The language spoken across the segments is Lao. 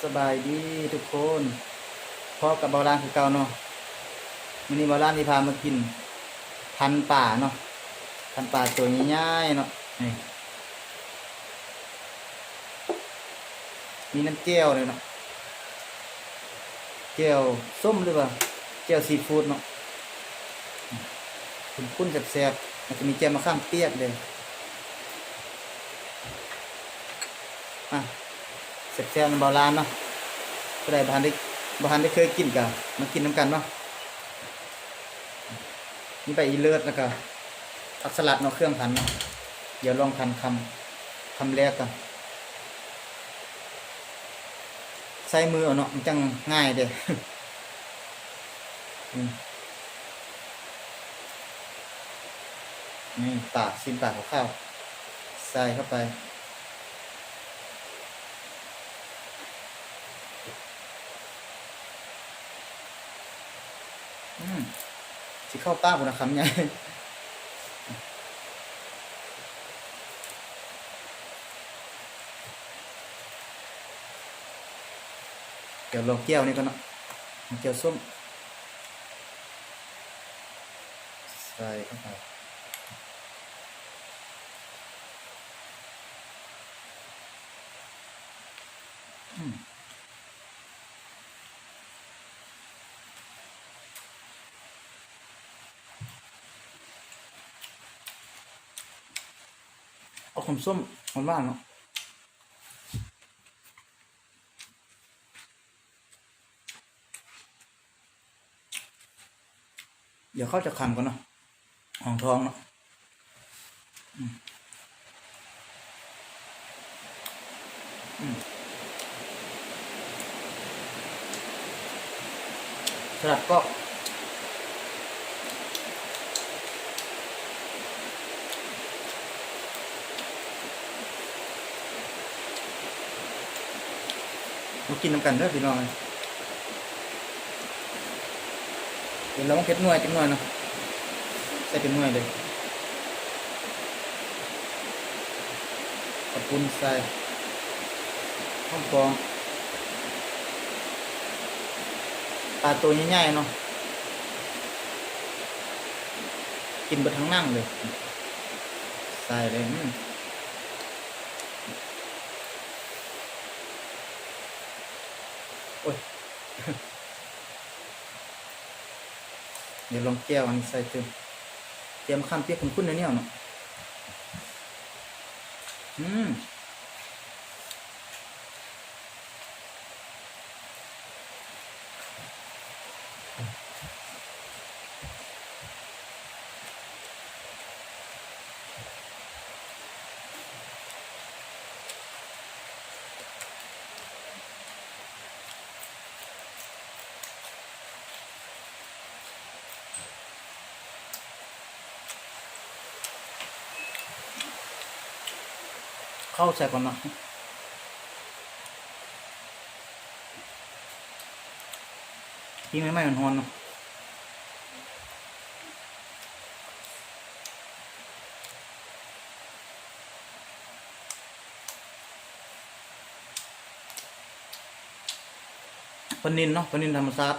ສະບາຍດີທຸກຄົນ ພໍ້ກັບເບົາລ້ານຄືເກົ່າເນາະ. ມື້ນີ້ເບົາລ້ານຊິພາມາກິນພັນປາເນາະ, ພັນປາໂຕໃຫຍ່ໆເນາະ. ນີ້ ມີນ້ຳແຈ່ວເດ້ເນາະ, ແຈ່ວສົ້ມ ຫຼືວ່າແຈ່ວຊີຟູດເນາະ. ຂຸ້ນໆ ແຊບໆ ມັນຈະມີແຈ່ວມະຂາມປຽກເດ້. ອ່ະ ແຊບໆ ນຳເບົາລ້ານເນາະ. ຜູ້ໃດບໍ່ທັນໄດ້ ບໍ່ທັນໄດ້ເຄີຍກິນກະມາກິນນຳກັນເນາະ. ມີໃບອີເລີດ ແລ້ວກະຜັກສະຫຼັດເນາະ, ເຄື່ອງພັນເນາະ. ດຽວລອງພັນຄຳ ຄຳແລກກ່ອນ. ໃຊ້ມືເອົາເນາະ ມັນຈັ່ງງ່າຍເດ້. ອືມ ນີ້ປາ ຊີ້ນປາຂາວໆ ໃສ່ເຂົ້າໄປ. ອືມ ຊິເຂົ້າປາກພຸ້ນນະ ຄຳໃຫຍ່. ດຽວລອງແຈ່ວນີ້ກ່ອນເນາະ, ແຈ່ວສົ້ມໃສ່ເຂົ້າໄປ. ອືມ ອອກສົ້ມໆ ຫວານໆ ເນາະ. ດຽວເຂົ້າຈະຄຳກ່ອນເນາະ ຮອງທ້ອງເນາະ. ອືມ ອືມ ສະຫຼັດກອບ. ມາກິນນຳກັນເດີພີ່ນ້ອງ. ເຫັນແລ້ວເຜັດໜ່ວຍຈັກໜ່ອຍເນາະ, ໃສ່ເປັນໜ່ວຍເລີຍ. ເຂົ້າປຸ້ນໃສ່ ຫອມປ້ອມ ປາໂຕໃຫຍ່ໆ ເນາະ. ກິນເບິດທັງໜັງເລີຍ ໃສ່ເລີຍ. ອືມ ໂອ້ຍ ດຽວລອງແຈ່ວອັນນີ້ໃສ່ຕື່ມ, ແຈ່ວມະຂາມປຽກຂຸ້ນໆ ແນວໆ ເນາະ. ອືມ. ເຂົ້າໃສ່ກ່ອນເນາະ. ກິນໃໝ່ໆ ຮ້ອນໆ ເນາະ. ປານິນເນາະ, ປານິນທຳມະຊາດ.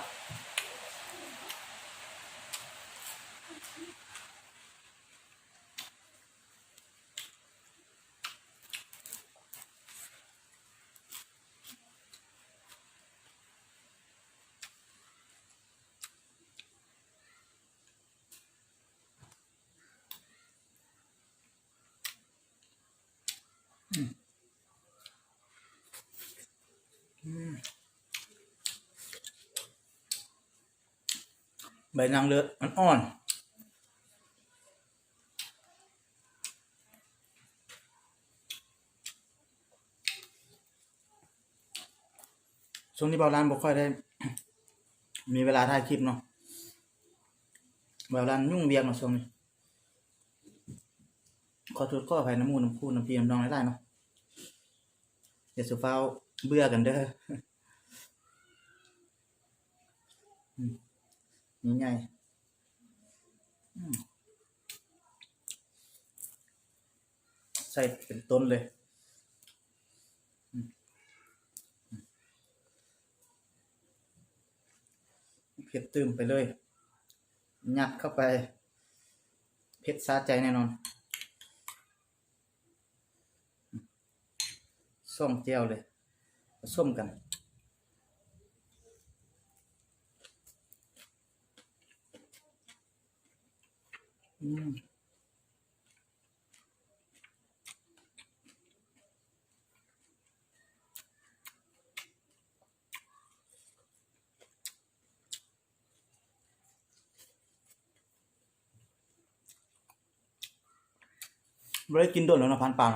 ອືມ ອືມ ໃບນາງເລືອດອ່ອນໆ. ຊ່ວງນີ້ເບົາລ້ານບໍ່ຄ່ອຍໄດ້ມີເວລາຖ່າຍຄລິບເນາະ, ເບົາລ້ານຫຍຸ້ງວຽກເນາະຊ່ວງນີ້. ຂໍໂທດຂໍອະໄພນຳໝູ່ນຳຄູ່ນຳພີ່ນຳນ້ອງຫຼາຍໆ ເນາະ. ຢ່າສູ່ຟ້າວເບື່ອກັນເດີ. ອືມ ໃຫຍ່ໆ ອືມ ໃສ່ເປັນຕົ້ນເລີຍ. ອືມ ອືມ ເຜັດຕື່ມໄປເລີຍ ຍັດເຂົ້າໄປ ເຜັດສະໃຈແນ່ນອນ. ສອງແຈ່ວເລີຍ ປະສົມກັນ ອືມ. ບໍ່ໄດ້ກິນດົນແລ້ວເນາະ ພັນປາ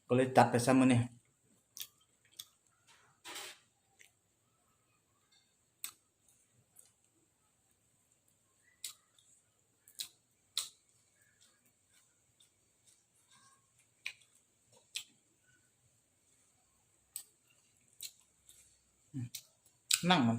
ກໍເລີຍຈັດໄປຊະມື້ນີ້. ໜັງມັນ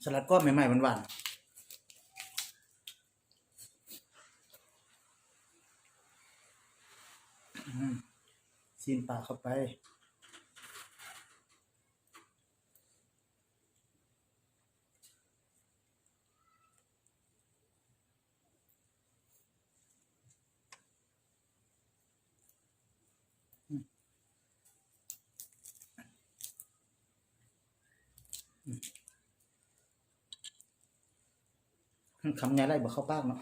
ສະຫຼັດກອບໃໝ່ໆ ຫວານໆ ອືມ ຊີ້ນປາເຂົ້າໄປ. ຄຳໃຫຍ່ໄຫຼບໍ່ເຂົ້າປາກເນາະ.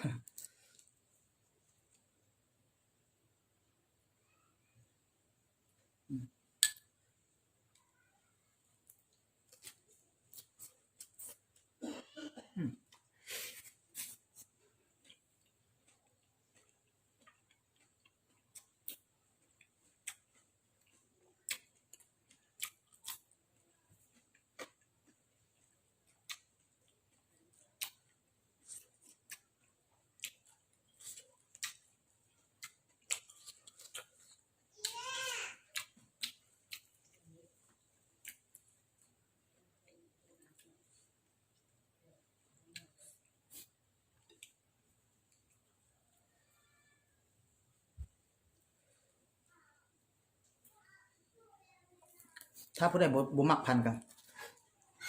ຖ້າຜູ້ໃດບໍ່ ບໍ່ມັກພັນກໍ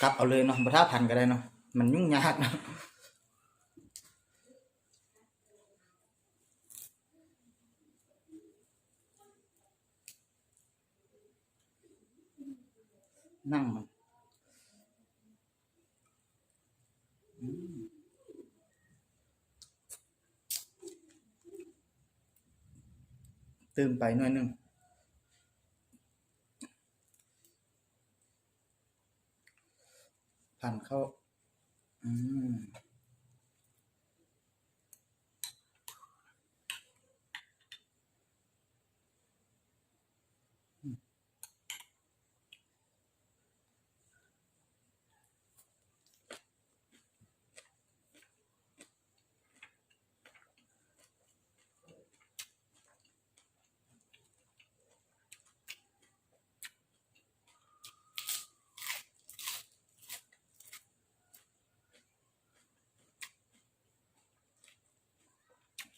ກັບເອົາເລີຍເນາະ ບໍ່ຖ້າພັນກໍໄດ້ເນາະ ມັນຫຍຸ້ງຍາກເນາະ. ໜັງມັນ ອືມ ຕື່ມໄປໜ້ອຍໜຶ່ງ ພັນເຂົ້າ ອືມ.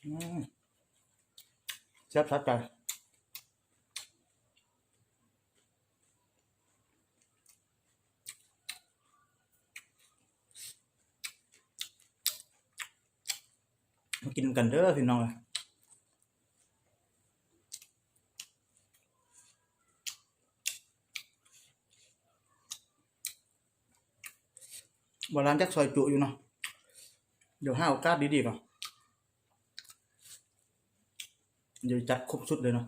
ອືມ ແຊບສະໃຈ ມາກິນນຳກັນເດີພີ່ນ້ອງເອີຍ. ບໍ່ລ້ານຈັກຊອຍຈຸຢູ່ເນາະ ດຽວຫາໂອກາດດີໆກ່ອນ ດຽວຈັດຄົບຊຸດເລີຍເນາະ. ອ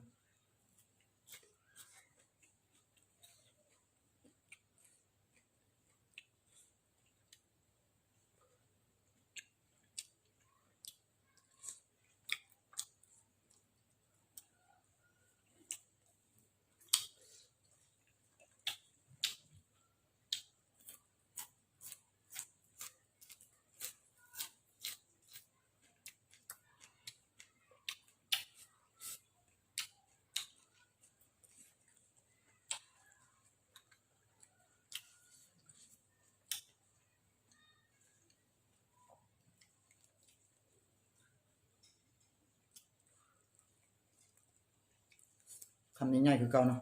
ຄຳໃຫຍ່ໆຄືເກົ່າເນາະ.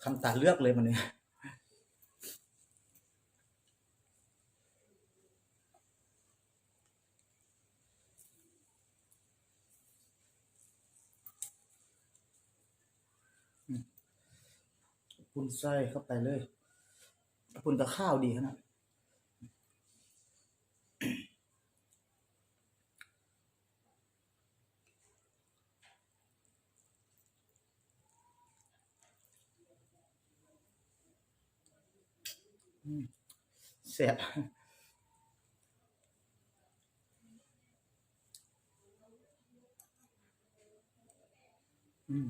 ຄຳຕາເລືອກເລີຍບັດນີ້. ປຸ້ນໃສ່ເຂົ້າໄປເລີຍ. ປຸ້ນກໍຂາວດີຂະໜາດ. ອືມ ແຊບ. ອືມ.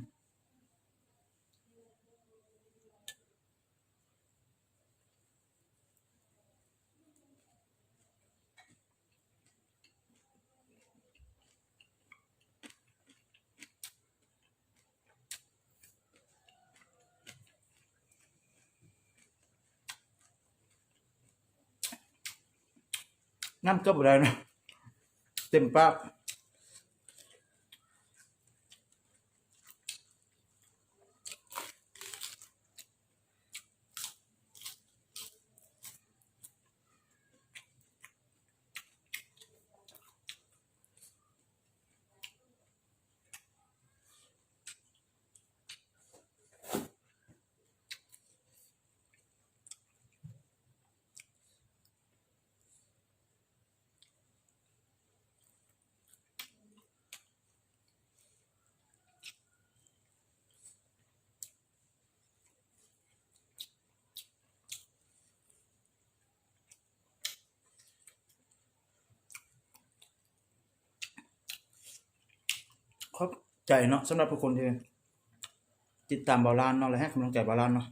ນ້ຳເກືອບບໍ່ໄດ້ນະ ເຕັມປາກ. ຂອບໃຈເນາະ ສຳລັບທຸກຄົນທີ່ຕິດຕາມບ່າວລານເນາະ ແລະ ໃຫ້ກຳລັງໃຈບ່າວລານເນາະ.